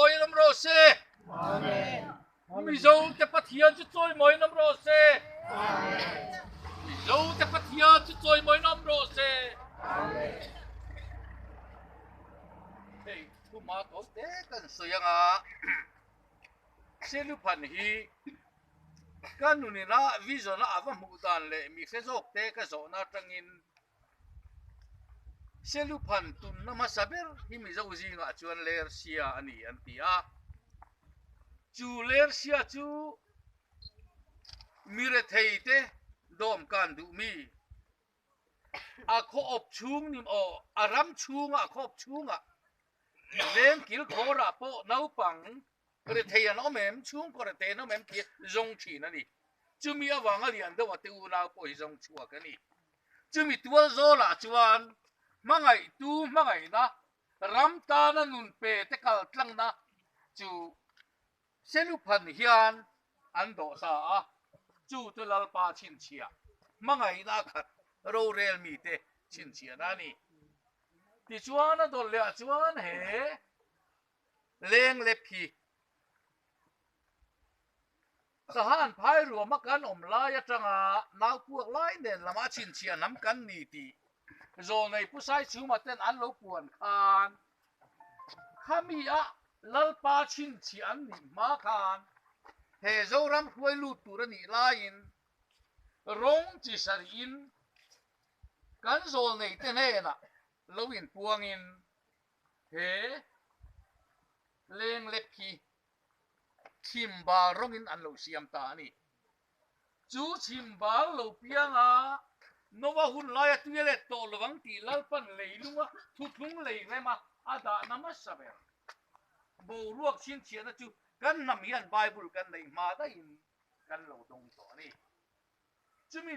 chawimawiin awm rawh se. Mizo te Pathian chu chawimawiin awm rawh se. Mizo te Pathian chu chawimawiin awm rawh se. Hei thuma tawi te kan sawi anga Seluphan hi ka nunina vision a ava hmuh dan leh mi hre zawk te ka zawhna atangin Seluphan tunna hmasa ber hi Mizo zingah chuan Lersia a ni an ti a. Chu Lersia chu mi rethei te dawmkan duh mi, a khaw awp chhung ni maw, a ram chhunga a khaw awp chhunga veng kil khawrah pawh naupang Rethei an awm em? Chhungkaw rethei an awm em tih zawng thin a ni. Chumi avanga lian deuh a te unau pawh hi zawng chhuak a ni. Chumi tual zawlah chuan hmangaihtu hmangaihna, ram tana nun pe te kal tlangna chu Seluphan hian an dawh ta a, chu chu Lalpa chhinchhiah, hmangaihna a khat rorel mite chhinchhiahna a ni. Tichuan a dawlh leh ah chuan he Leng lep hi Sahan phai ruama kan awm lai atanga naupuak lai nen lama chhinchhiah hnam kan ni tih Zawlnei Pu Saichhuma ten an lo puan khan khami a Lalpa chhinchhiah an nih hma khan he Zoram hruai lut tur a nih laiin rawng chi sarih-in kan Zawlnei te hnenah lo inpuangin He lenglep hi chhimbal rawngin an lo siam ta a ni. Chu chhimbal lo pianga Noa hun laia tui a let tawh lovang tih Lalpan leilunga thuthlung lei rema a dahna hmasa ber. Boruak chhinchhiahna chu kan hnam hian Bible kan neih hma daihin kan lo dawng tawh a ni.